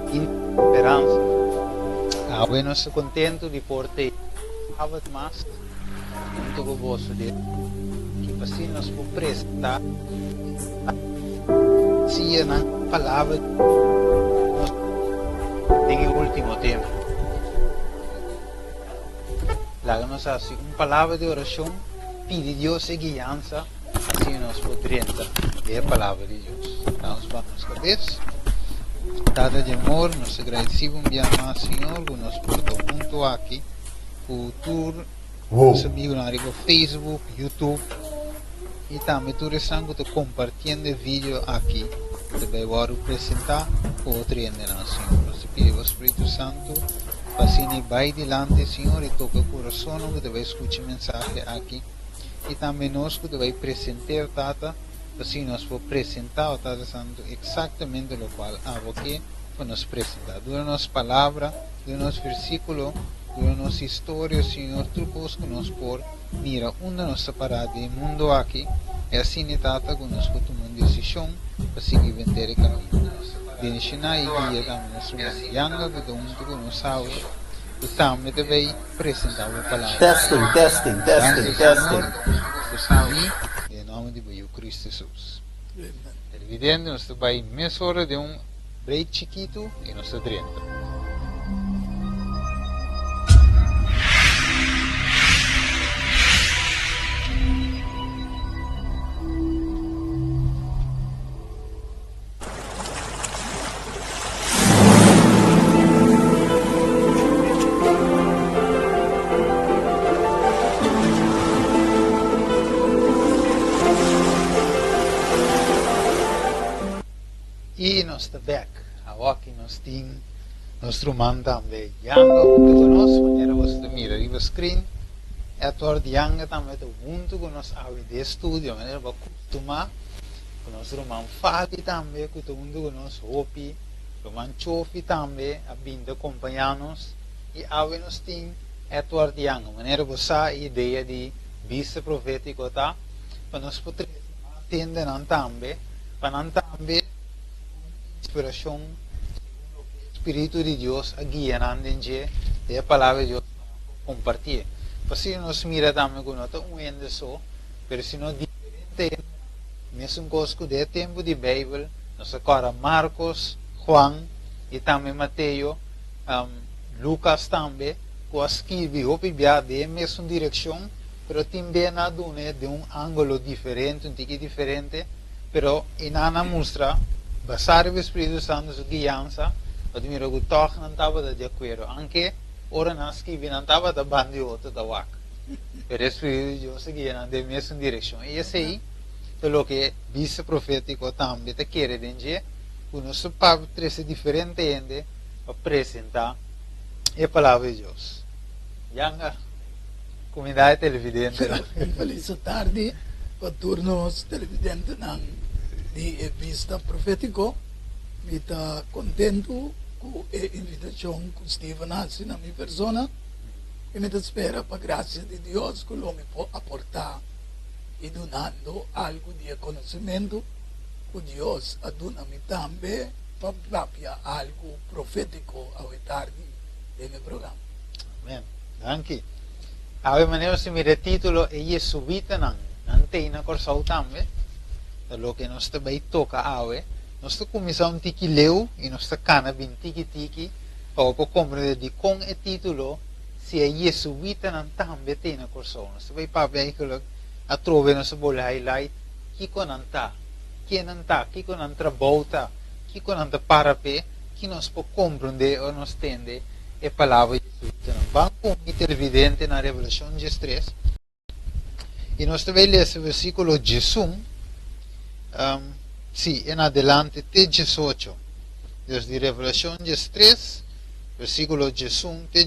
Speransa. Awe nos ta kontentu di por te awe mas huntu ku boso den ki pa asina nos por presentá sia nan palabra di nos den e último tempu. Laga nos hasi un palabra di orashon, pidi Dios e guiansa asina nos por drenta den e palabra di Dios. Nos baha nos kabes. Tata di amor, nos ta gradisí bo un bia mas, Señor, ku nos por ta huntu aki ku tur nos amigunan riba Facebook, YouTube i tambe tur esnan ku ta kompartiendo e video aki ku ta bai wòrdu presentá ku otro hendenan, Señor. Nos ta pidi bo Spiritu Santu pa asina e bai dilanti, Señor, i toka e kurasonnan ku ta bai skucha e mensahe aki i tambe nos ku ta bai present'é, o Tata, Asina nos por presentá, o Tata Santu, eksaktamente lokual abo ke pa nos presentá. Duna nos palabra, duna nos versíkulo, duna nos historia, Señor, tur kos ku nos por mira unda nos ta pará den e mundu aki, i asina, Tata, ku nos por tuma un desishon pa sigui benter e kaminda. Bendishoná i guia tambe nos ruman Yanga ku ta huntu ku nos awe, ku tambe ta bay presentá bo palabra. Testing, testing, testing, Danki, testing. Señor, ku sigui. Den nomber di bo Yu Cristo Jesus. Televidente, nos ta bai mesora den un break chikitu y nos ta drenta. I nos ta bek. Awoki nos tin nos ruman tambe Yanga huntu ku nos, manera boso ta mira riba screen. Edward Yanga tambe ta huntu ku nos awe den studio, manera bo a kustumá. Ku nos ruman Fabi tambe ku ta huntu ku nos hopi, ruman Chofi tambe a bin ta kompañá nos i awe nos tin Edward Young. Manera bo sa e idea di Bista Profétiko ta pa nos por trese mas hendenan tambe pa nan tambe segun inspirashon, segun loke e Spiritu di Dios a guia nan den dje, den e Palabra di Dios pa nan por kompartié. Pasobra nos mira tambe ku no ta un hende so, pero sino diferente hendenan. Mesun kos ku den e tempu di Beibel, nos ta kòrda Markos, Juan i tambe Mateo, Lukas tambe, ku a skirbi hopi bia den e mesun direkshon, pero tin bia nan a dun'e den un ángulo diferente, un tiki diferente, pero i nan a mustra, basá riba e spiritu santu su guiansa, bo ta mira ku tòg nan tabata di akuerdo, anke ora nan a skirbi nan tabata banda di otro ta wak. Pero e Spiritu di Dios ta guia nan den mesun direkshon. I esei ta loke bista profétiko tambe ta kere den dje, ku nos ta papia trese diferente hende pa presentá e Palabra di Dios. Yanga, kumindá e televidentenan. Un felis tardi pa tur nos televidentenan di e Bista Profétiko. Mi ta kontentu ku e invitashon ku Steven a hasi na mi persona. I mi ta spera pa grasia di Dios ku lo mi por aportá i dunando algu di e konosementu ku Dios a duna mi tambe pa papia algu profétiko awe tardi den e programa. Amen. Danki. Awe manera nos ta mira e título E Jesuitanan, nan t'ei na Kòrsou tambe, ta loke nos ta bai toka awe. Nos ta kuminsá un tiki leu i nos ta kana bin tiki tiki Pa bo por komprendé dikon e título Si e Jesuitanan tambe t'ei na Kòrsou. Nos ta bai papia eigenlijk atrobe nos a bole highlight kiko nan ta, ken nan ta, kiko nan trabou ta, kiko nan ta para p'e, ki nos por komprendé ora nos tende e palabra Jesuitanan. Ban ku mi televidente na Revelashon diestres i nos ta bai lesa versíkulo diesun, sí, en adelante te diesocho. Dus di Revelashon diestres, versíkulo diesun te.